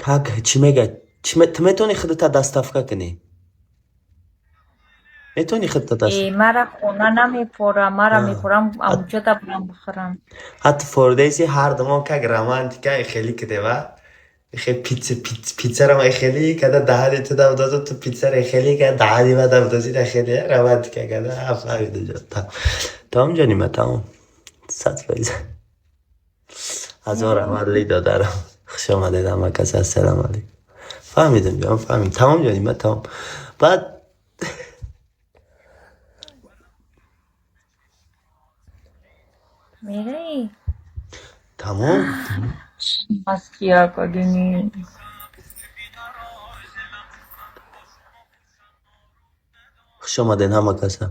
Как чӣ мега? Ту метавонӣ худата доставка кунӣ? Метавонӣ худата даст Э, мара хона намепорам, мара А. мепорам, амуҷода бурам бихӯрам. Ҳатто фордеси ҳар думон как романтика хеле кидева. Хе пицца пиццарам хеле када даҳани ту давдозу, ту пиццара хеле када даҳани ма давдози, хеле романтика када. Фаҳмида ҷон. Тамом ҷони ма, тамом. 100%. Ҳазор раҳмат, ли додарам. Хуш омадед ҳама кас, ассалому алайкум. Фаҳмидам ҷон, фаҳмидам. Тамом ҷони ма, тамом. Баъд Мераи? Тамом. Маския кадини. Хуш омадед ҳама каса.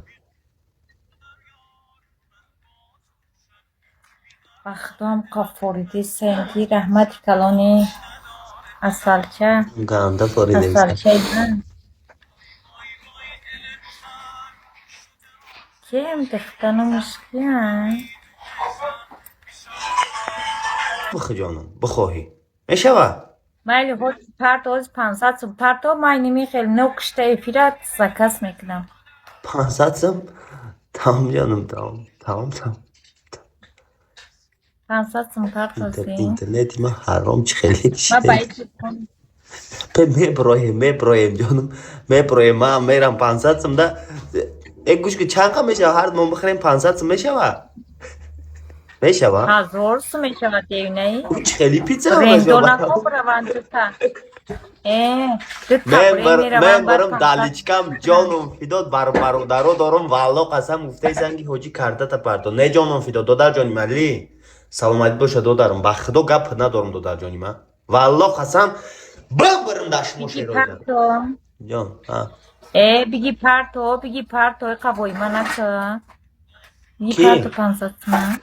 Ба худоам қафоридисем ки раҳмати калони асалча. Ганда форидеса. Асалчаи ман. Кем духтанамаш киян? Бихӯ ҷонам, бихоҳӣ. Мешава? Майли, ҳози парто, ҳози 500 сум парто, ман иними хел нокушта эфира заказ мекунам. 500 сум? Тамом ҷонам, тамом. Тамом, тамом. 500 сум партози. Интернети ман ҳаром чӣ хеле Ман ба ин телефон меброем, меброем ҷонам, меброем, ман мерам 500 сум да. Э, гӯш ки, чанд қа мешава? Ҳар мо бихӯрем 500 сум мешава? Мешава? 1000 сум мешавад, девинаи. Ӯ чӣ хели пицца Рендонаҳо бираванд дута. Э, дута Мен мераванд баъд барам 500 даличкам ҷонум фидод бар бародаро дорум, валло қасам, гуфтаисам ки ҳоҷӣ картата парто. Не, ҷонум фидод, додарҷони ман, ли саломатӣ боша, додарам, ба худо гап надорам, додарҷони ман, валло қасам, бибирам дар шумо Биги шерода. парто. Ҷон, а. Э, биги парто, биги парто, қавоима нака. Биги Ки? парто 500 сум.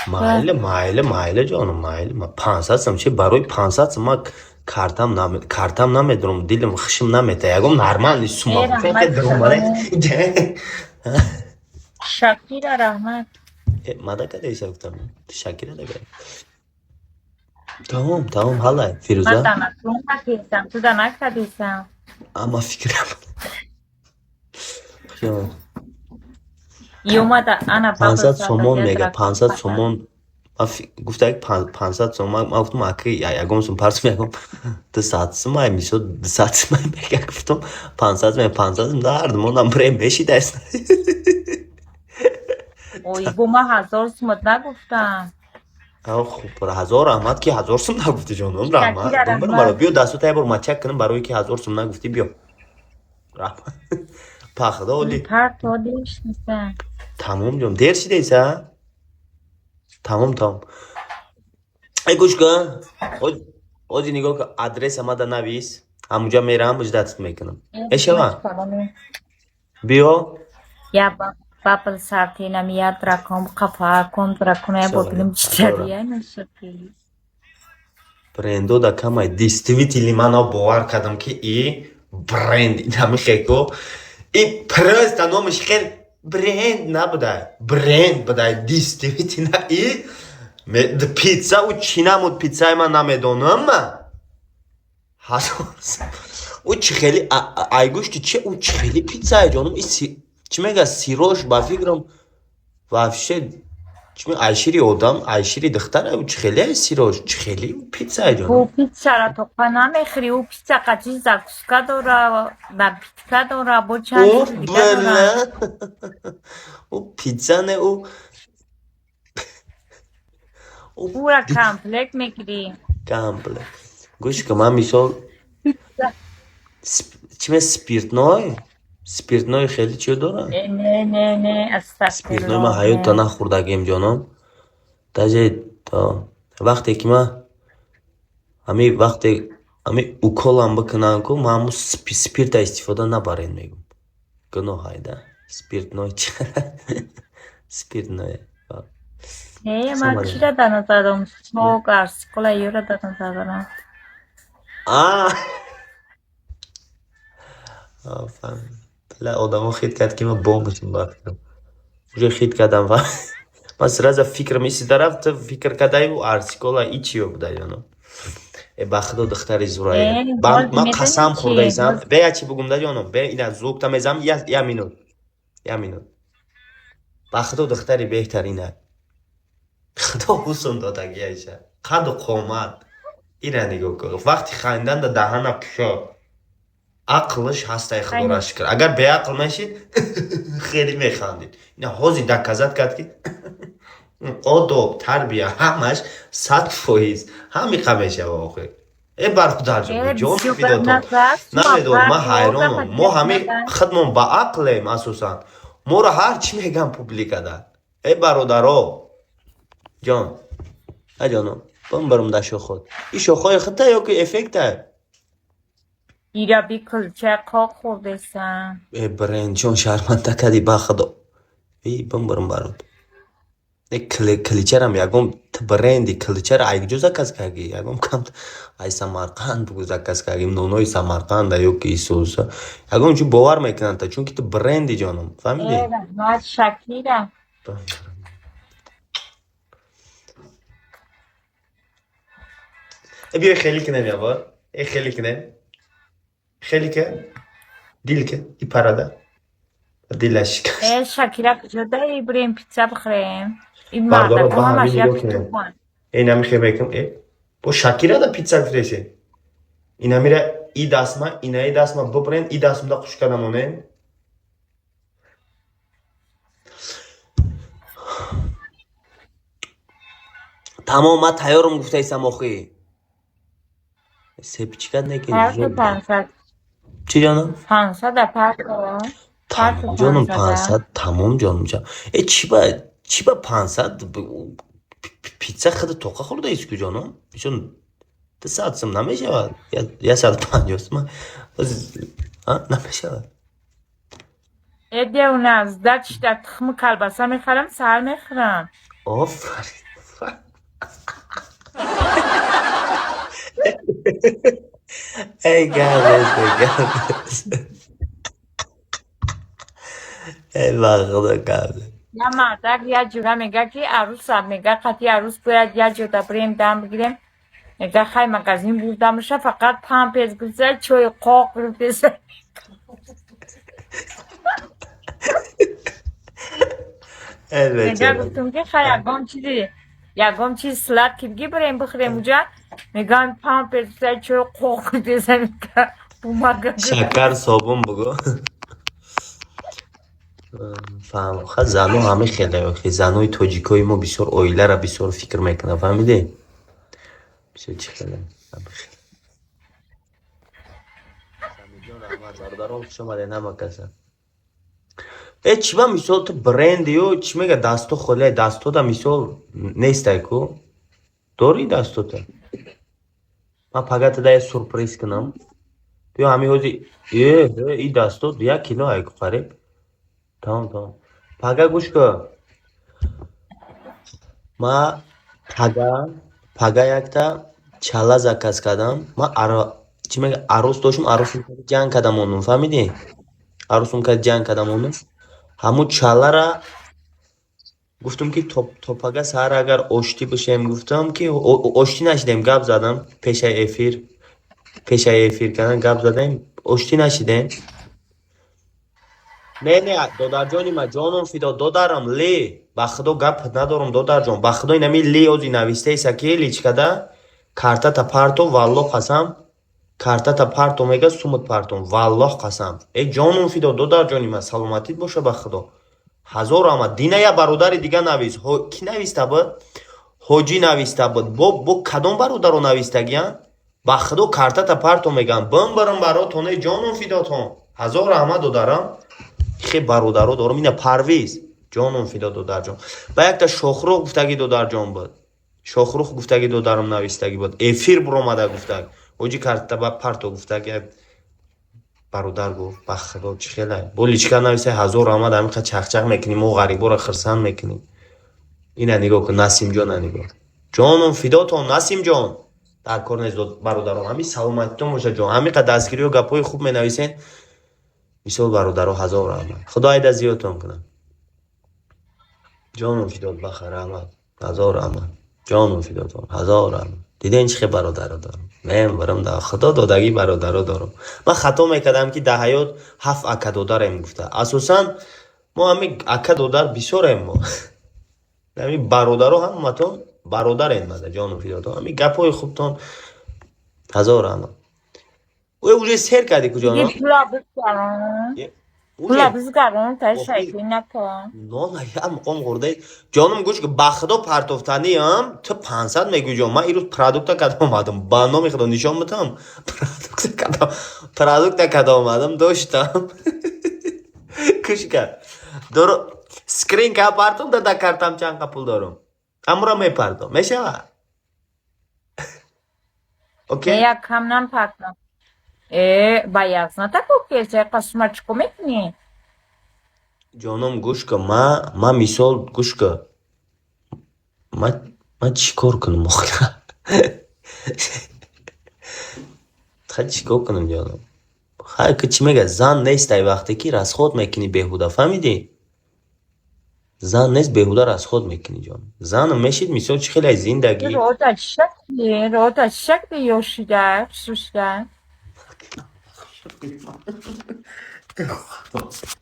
Майли, майли, майли ҷонум, майли. Ма 500 сум чи, барои 500 сум ма картам картам намедорам, дилам хушим намета. Ягон нормальный сума. Э, раҳмати калони. Шакира, раҳмат. Э, мада кадеиса гуфтам. Шакира дага. Тамом, тамом, ҳалай, Ман Фирӯза. данатон накардам, ту да накардисам. Ама фикрам. Хуш Ёмада ана бабл 500 сомон сарда мега, дракон 500 пата. сомон. Ман гуфта 500 сомон, ман гуфтам аки ягон сум парсум, ягон 200 сум ай мисол 200 сум ай мега, гуфтам 500 сум, 500 сум дар монам брем мешидаст. Ой, бо ман 1000 сумат нагуфтам. Хуб, ҳазор раҳмат ки 1000 сум нагуфтӣ, ҷонум, раҳмат. Шакира, Дум раҳмат. маро биё дасту як бор мачак кунам барои ки 1000 сум нагуфтӣ, биё. Раҳмат. Пахда оли. Парто дешниса. Тамом ҷон, дер шидеса? Тамом, тамом. Эй, гӯш кун. Ози нигоҳ кун, адреса мада навис. Ҳамунҷа мерам, ждать мекунам. Мешава? Биё. Я бабл сартинам, я дракон қафа кон дракона я бор бинем читария нашаки. Брендо да камай. Действительно ман бовар кардам ки и бренд ҳами хеко. И просто номаш хел бренд набудай. Бренд будай. Действительно и пицца ӯ чӣ намуд, пиццаи ман намедонам ма. 1000 сум. Ӯ чӣ хели айгӯшти чи, ӯ чӣ хели пиццае, ҷонум, и чӣ мега, сирош ба фикрам вообще чӣ айшири одам, айшири духтара, ӯ чӣ хели ай сирош, чӣ хели пиццае, Ӯ ҷонум. пиццара тоқа намехӯри, ӯ пицца қачи закуска дора, напитка дора, бо чанд Ӯ чизи дига дора. била, ӯ пицца не, ӯ Ӯра комплект мегирӣ. Комплект. Гӯш кун, ман мисол чӣ ме, спиртной? Спиртной хеле чиё дора? Не, не, не, не, Спиртной ман астағфируллоҳ, ҳаётта не. нахӯрдагем, ҷонон. Даже то вақте ки ман ҳами вақте ҳами уколам бикунам ку, ман ҳамун спирта истифода набарен мегӯм. Гуноҳ айда. Спиртной чи? Спиртное. Не, ман чира дар назар дорам? Сок, арсикола ёра дар назар дорам. А! Фаҳмидам. Бля, одамо хит кард ки ман бомбашон ба фикрам. Уже хит кардам ва ман сразу фикрам исида рафт, фикр кардаю арсикола и чиё буда, ёно. Э, ба худо, духтари зурае. Э, ҳозир Ман медонӣ қасам чи? хӯрдаисам. Бе, я чӣ бугум да, ҷоном? Бе, ина звук та мезам, я минут. Я минут. Ба худо, духтари беҳтарина. Худо ҳусн додагиаша. Қаду қомат. Ира нигоҳ кун. Вақти хандан да даҳана кушод. Ақлш ҳастай, худоро шукр. Агар беақл мешид, хеле механдид. Ина ҳозир доказать кард, ки одоб, тарбия ҳамаш 100% ҳамиқа мешава охир. Э, бародарҷон, Э, ҷон бисёр фидотон. назар, Намедонам, ман сума ҳайронам. парто, Мо ҳами гапа. худмон ба ақлем асосан. Моро ҳар чӣ меган публикада. Э, бародаро. Ҷон. А ҷоном, бимбирм да шохот. И шохҳои худта ё ки эффекта? Ира би кулча қоқ хӯрдесам. Э, бренд ҷон, шарманда кардӣ, ба худо. И бимбирм барот. Э, киличарам ягон бренди киличара айкҷо заказ кардӣ? Ягон кам ай Самарқанд бугу заказ кардӣ, нонои Самарқанда ё ки Исуса. Ягон чӣ бовар мекунанд та, чунки ту бренди, ҷоном. Э, Фаҳмидӣ? раҳмат, Шакира. Бимбирм. Э, биёй хеле кунем ябор. Э, хеле кунем. Хеле ка? Дил ка? И парада. Дилаш шикаст. Э, Шакира, куҷо даи бирем питса бихӯрем? Ин Бардоро, мардако ба ҳамаш ҳамин як нигоҳ кунем. питухан. Э, инами хе мекунам. Э, бо Шакира да питса гуфтеси. Инамира и дастма, инаи дастма бибрен, и дастмда хушка намонем. Тамом, ман тайёрам гуфтаисам охи. Сепичка неки Парто зуд. 500. Чӣ, ҷонам? 500-а парто. Парто. Тамом, ҷонам, 500-а. 500, тамом, ҷонам ҷон. Э, чӣ ба 500 питса худа тоқа хӯрдаист ку, ҷонам? Чун 200 сум намешавад. 150 сум. А, намешавад. Э, девона, сдачида тухми калбаса мехарам, саҳар мехӯрам. Офарин. Эй, гап, гап. Эй, ба худо, гап. Я мардак як ҷура мега, ки арӯса мега, қати арӯс бояд як ҷода бирем, дам бигирем. Мега, хай, магазин бурдамуша, фақат памперс гирифта, чойи қоқ гирифтеса. Эй, Мега, бечора. гуфтум, ки хай, ягон чиз сладкий биги, бирем бихӯрем уҷа. Мегам, памперс гирифта, чойи қоқ гирифтеса, мега, бумага гирифта. Шакар, собун бугу. Фаҳм. Ха, зану ҳами хеле охи. Занои тоҷикои мо бисёр оилара бисёр фикр мекунанд, фаҳмидӣ? Бисёр чӣ хеле. Ҳами хеле. Самиҷон, раҳмат, бародарон, хуш омадед ҳама каса. Э, чӣ ба мисол ту брендию чӣ мега, дасто холия, дастода мисол нестай ку? Дорӣ дастота? Ман пага тада я сюрприз кунам. Биё, ҳами ҳози э, и дасто 1 кило ай ку қариб. Тамом, тамом. Пага гӯш кун. Ма пага якта чала заказ кардам. Ма ара чӣ мега, арӯс доштум, арӯсум ҷанг кардам мондум, фаҳмидӣ? Арӯсум кард, ҷанг кардам мондум. Ҳамун чалара гуфтум, ки то пага саҳар агар оштӣ бишем, гуфтам, ки оштӣ нашидем, гап задам пешаи эфир, пешаи эфир кардан гап задем, оштӣ нашидем. Не, не, додарҷони ма, ҷоном фидо, додарам, ле, ба худо, гап надорам, додарҷон, ба худо, инами ле ози навистаиса, ки личкада картата парто, валлоҳ қасам, картата парто, мега, сумут партом, валлоҳ қасам. Э, ҷоном фидо, додарҷони ма, саломатит боша, ба худо. Ҳазор раҳмат. Дина я бародари дига навис. Кӣ нависта буд? Ҳоҷӣ нависта буд. Бо кадом бародаро навистагиян? Ба худо, картата парто меган. Бимбирм баротоне, ҷоном фидотон. Ҳазор раҳмат, додарам. Хе, бародаро дорам. Ина Парвиз. Ҷоном фидо, додарҷон. Ба якта Шохрух гуфтаги додарҷон буд. Шохрух гуфтаги додарам навистагӣ буд. Эфир буромада гуфтаг. Ҳоҷӣ, карта ба парто гуфтаг, як бародар гуфт, ба худо, чӣ хеле. Бо личка нависа, ҳазор раҳмат, ҳамиқа чахчах мекунӣ, мо ғариборо хирсанд мекунӣ. Ина нигоҳ кун, Насимҷона нигоҳ. Ҷоном фидотон, Насимҷон. Дар кор нест, бародарон, ҳамин саломатитон боша, ҷон. Ҳамиқа дастгириё, гапҳои хуб менависен. Мисол, бародаро, ҳазор раҳмат. Худо айда зиёдтон кунад. Ҷоном фидот, баха, раҳмат. Ҳазор раҳмат. Ҷону фидотон, ҳазорам. Диден, чӣ хел бародаро дорам. Мембарам, да худо додагӣ бародаро дорам. Ман хато мекардам, ки дар ҳаёт ҳафт ака додарем гуфта. Асосан мо ҳами ака додар бисёрем мо. Ҳами бародаро ҳаматон бародарен мада, ҷону фидотон. Ҳами гапҳои хубтон, ҳазор раҳмат. Ӯ уже сер кардӣ куҷо? Диги пула бизгарон. Пула бизгарон, та шайтонӣ накун. Нона як муқом хӯрдаи. Ҷонум, гӯш, ба худо, партофтаниам, ту 500 мегӯй, ҷон. Ман ирӯз продукта када омадам. Ба номи худо, нишон битам. Продукта када, продукта када омадам, доштам. Кушка. Доро скрин ка партом, да картам чанд қа пул дорум. Амура мепартом. Мешава? Окей? Як кам нам партам. Э, ба ясна тако ке қасма чико мекунӣ? Ҷоном, гӯш кун, ма мисол, гӯш кун. Ма чӣ кор кунам охир? Ха, чӣ кор кунам, ҷоном? Хай, ки чӣ мега, зан нест, ай вақте ки расход мекунӣ беҳуда, фаҳмидӣ? Зан нест, беҳуда расход мекунӣ, ҷон. Зан мешид, мисол, чӣ хеле зиндагӣ. Рота чӣ шакли? Рота чӣ шакли ёшида, хусусида?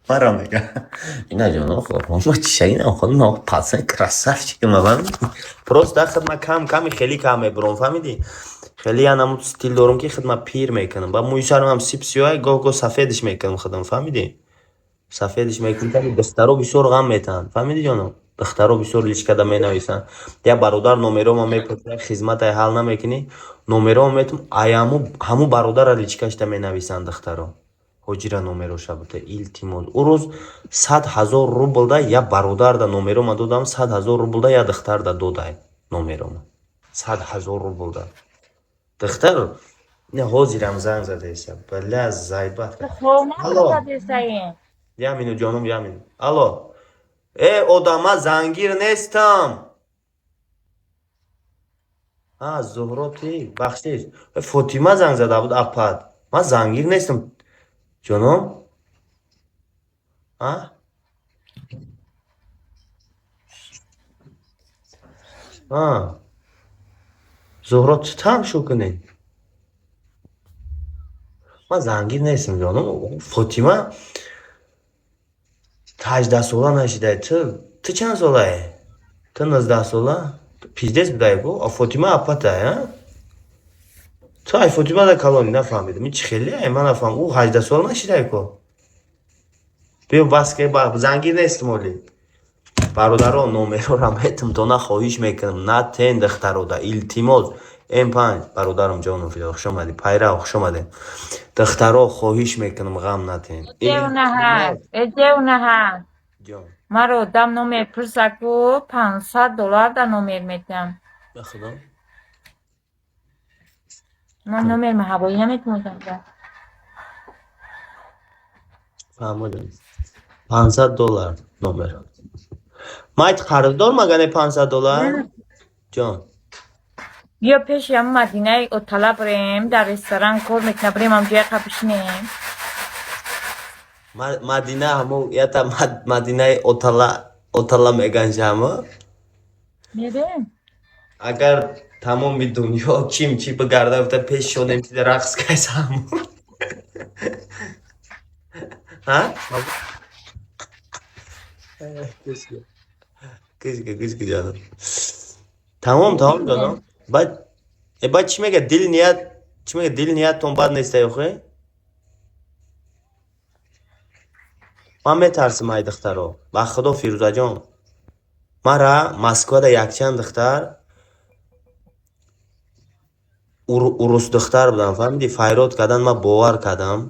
Мара мега. Ина, ҷоно, ма чишагинам, худам пацан красавчик ма, фаҳмидӣ? Просто худ ма кам ками хеле кам мебурам, фаҳмидӣ? Хеле янамуд стил дорум, ки худ ма пир мекунам. Ба мӯи сарам ҳам сип сиёҳ, гоҳ гоҳ сафедиш мекунам худам, фаҳмидӣ? Сафедиш мекунам, духтаро бисёр ғам метаҳанд. Фаҳмидӣ, ҷоно? Духтаро бисёр личкада менависанд. Як бародар номерома мепурсад, хизматай ҳал намекунӣ, номерома метум, аяму ҳаму бародара личкашта менависанд духтаро. Ҳоҷира, номероша бута, илтимос. Ӯ рӯз 100 000 рублда як бародарда номерома додам, 100 000 рублда як духтарда додай номерома. 100 000 рублда. Духтар не, ҳозирам занг задаеса. Бля, зайбат. Алло. Я минут, ҷонум, я минут. Алло. Э, одама, зангир нестам. А, Зуҳро, ти, бахшиш. Фотима занг зада буд, апад. Ман зангир нестам. Ҷоном? А? А. Зуҳро, ту там шу кунӣ? Ман зангир нестам, ҷоном. Фотима 18 сола нашидай. Ту чанд солае? Ту 19 сола? Пиздец будай ку? А Фотима апатай, а? Ту ай Фотима да калони, нафаҳмидам. Ин чӣ хеле ай, ман нафаҳм. Ӯ 18 сола нашидай ку? Биё, бас ке, зангир нестам оли. Бародарон, номерора метум тона, хоҳиш мекунам, на тен духтарода, илтимос. М5 бародарам, ҷону фидо, хуш омадӣ. Пайрав, хуш омадем. Духтаро, хоҳиш мекунам, ғам натен. Эҷеунаҳа. Маро одам номер пурса ку, 500 доллар да номер метиҳам. Ба худо. Ман номер ҳавоӣ наметавонам. Фаҳмидам. 500 доллар номер. Майт қарздор магане 500 доллар? Ҷон. Биё, пеши ҳам Мадинаи Отала бирем, дар ресторан кор мекунам, бирем ҳамҷоя қапишнем. Мадина ҳамо ята Мадинаи Отала, Отала меганша ҳамо? Мерем. Агар тамоми дунё чим чи бигарда гуфта, пеш шонем, чида рақс кайса ҳамо. Ҳа? Гӯшка, гӯшка, ҷонам. Тамом, тамом, ҷонам. Баъд баъд чӣ мега, дил ният, чӣ мега, дил ниятон бад неста охе? Ман метарсам ай духтаро. Ба худо, Фирӯзаҷон. Мара Москвада якчанд духтар урус духтар будам, фаҳмидӣ? Файрод кардан, ман бовар кардам.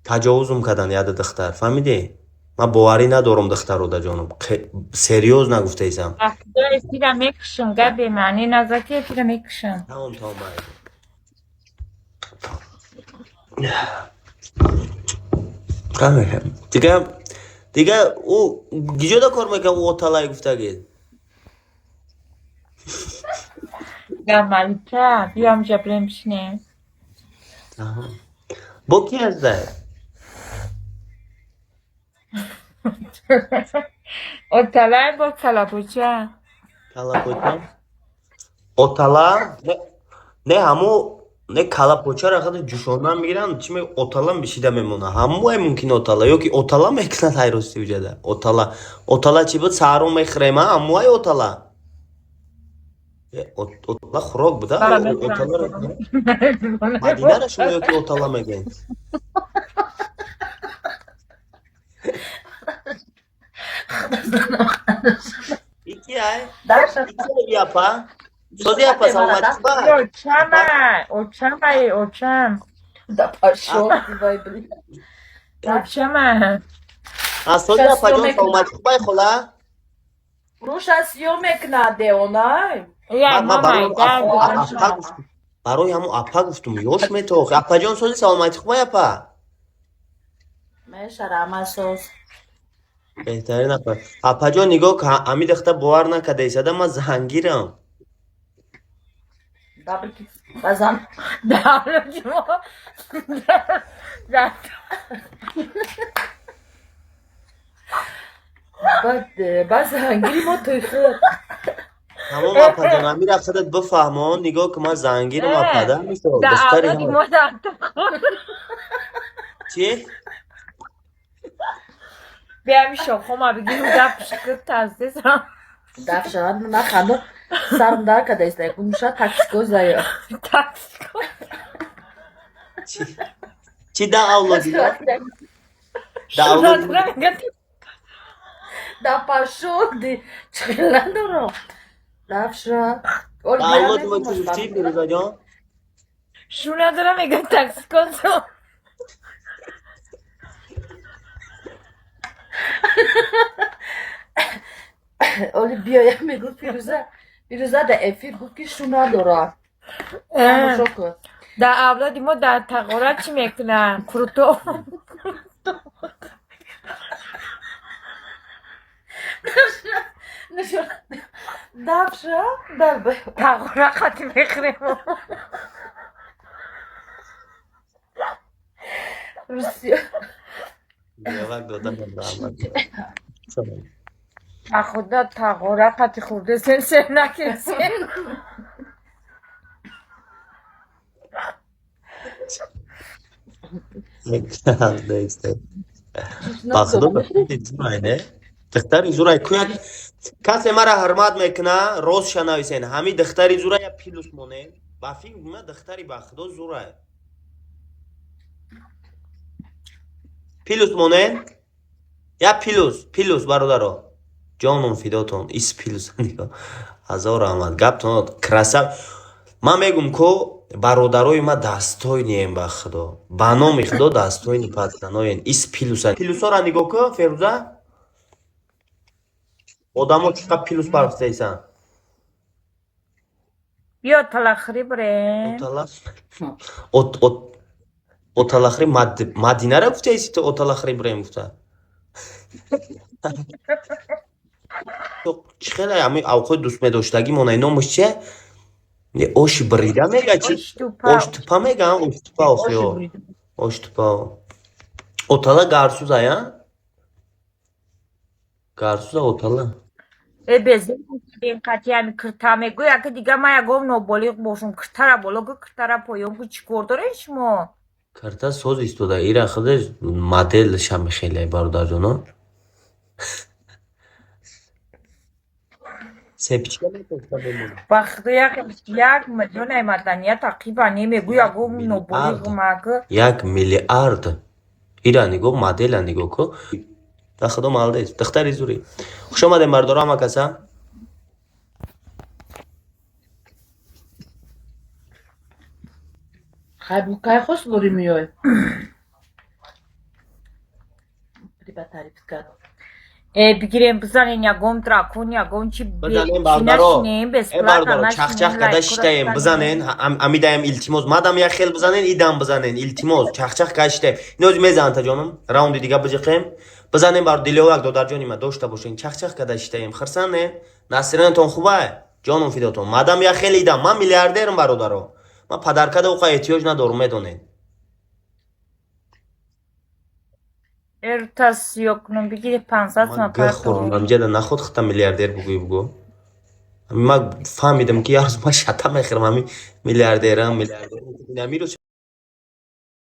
Таҷовузум кардан яда духтар, фаҳмидӣ? Ман боварӣ надорам духтарода, ҷонум. Серьёз нагуфтаисам. Худо, эфира мекушам, гап бемаънӣ назаки, эфира мекушам. Тамом, тамом. Дига ӯ гиҷода кор мекунад, ӯ Оталай гуфтагид? Гап Малика, биё ҳамҷа бирем бишинем. Бо ки ҳастай? Оталай бо калабоча. Калапоча, отала не, ҳамо не, калапочаро хада ҷӯшондан мегиранд, чи отала бишида мемонад. Ҳамое мумкин отала ё ки отала мекунад. Ҳайрости уҷада отала, отала чӣ буд? Саҳро мехӯрем, ҳамоай отала. Отала хӯрок буда. Мадинара шумо ё ки отала мегӯед? Ики ай ики апа, сози апа, саломатӣ ба. Очама, очамай, очам. Да пошёл ты, блин. Очама. А сози апаҷон, саломатӣ хубай, хола? Руша сиё мекунад деонай. Барои ҳамон апа гуфтум, ёш метох. Апаҷон, сози, саломатӣ хубай, апа? Мешарама, соз. Беҳтарин, апа. Апаҷон, нигоҳ, ҳами дахта бовар накардаисада, ман зангирам. Базан. Ба зангири мо туй худ. Тамом, апаҷон, ҳамира худат бифаҳмон. Нигоҳ ки, ман зангирам, апада. Духтари чи? Биами шохома бигиру дафшкир таздесам. Дафшавад, нахандо сарм дар кадаиста, гумша таксикозая. Таксикоз. Чи да авлоди? Да авлоди. Да пошёл ди, чихел надорам. Дафша. Да авлоди мо чӣ гуфтӣ, Фирӯзаҷон? Шу надорам, мегӯям таксикоз. Оли биёям, мегӯ Фирӯза, Фирӯза да эфир гуфт, ки шу надорам. Тамошо кун. Дар авлоди мо дар тағора чӣ мекунанд? Қурутоб. Дафша дар тағора қати мехӯрем. Русия. Биёвак додам, раҳмат. Ба худо, тағора қати хӯрдесем, сер накесем. Ба худо, зурай не, духтари зурай куяк. Касе мара ҳурмат мекуна, ростша нависен. Ҳами духтари зурая плюс монен. Ба фикр ма, духтари ба худо зурай. Плюс монен, я плюс, плюс, бародаро, ҷонум фидотон. Ис плюс, ҳазор раҳмат, гаптон красав. Ман мегум ко, бародарои ма достойный ем, ба худо, ба номи худо, достойный пацаноен. Ис плюса, плюсора нигоҳ кун, Ферӯза, одамо чӣ қад плюс барфтаисанд. Биё талахрӣ бирем. Оталахри Мадинара гуфтаиси ту, оталахри бирем гуфта. Чӣ хеле ҳами авқои дӯстмедоштагӣ монай, номаш чия? Не, оши бирида мега, чи? Оштупа меган, оштупа, охиё. Оштупа. Отала гарсуза, я? Гарсуза отала. Э, безин қати ҳами кирта мегӯй, ака, дига ман ягон ноболиғ бошум, киртара боло гӯ, киртара поён гӯ, чӣ кор доред шумо? Карта соз истода, ира худаш моделша мехеле, бародарҷоно. Сепичка метошта бемонад. Ба худо, 1 миллионай маданият ақиба немегӯ, ягон ноболиғ маку. 1 миллиард. Ира нигоҳ, модела нигоҳ ку. Ба худо, молодец. Духтари зури. Хуш омадем, бардоро, ҳама каса. Хай, бу кай хостгорӣ меёй? Ба таъриф кард. Э, бигирем, бизанен ягон дракон, ягон чи. Бизанем, бародаро. Э, бародаро, чахчах када шитаем, бизанен, амидаем, илтимос. Мадам як хел бизанен, идам бизанен, илтимос. Чахчах када шитаем. Инози мезанта ҷонам, раунди дига биҷиқем. Бизанем, бар диловак, додарҷони ма, дошта бошен. Чахчах када шитаем. Хирсанне? Насиринатон хубай? Ҷонум фидотон. Мадам як хел идам. Ман миллиардерам, бародаро. Ман падаркада уқа эҳтиёҷ надорум, медонед. Эртас ёкунум, бигири 500 сом. Гахӯрам, ҷада наход хата миллиардер бугӯй, бугӯ. Ман фаҳмидам, ки як рӯз ман шата мехӯрам, ҳами миллиардерам, миллиардер. Ҳамин рӯз.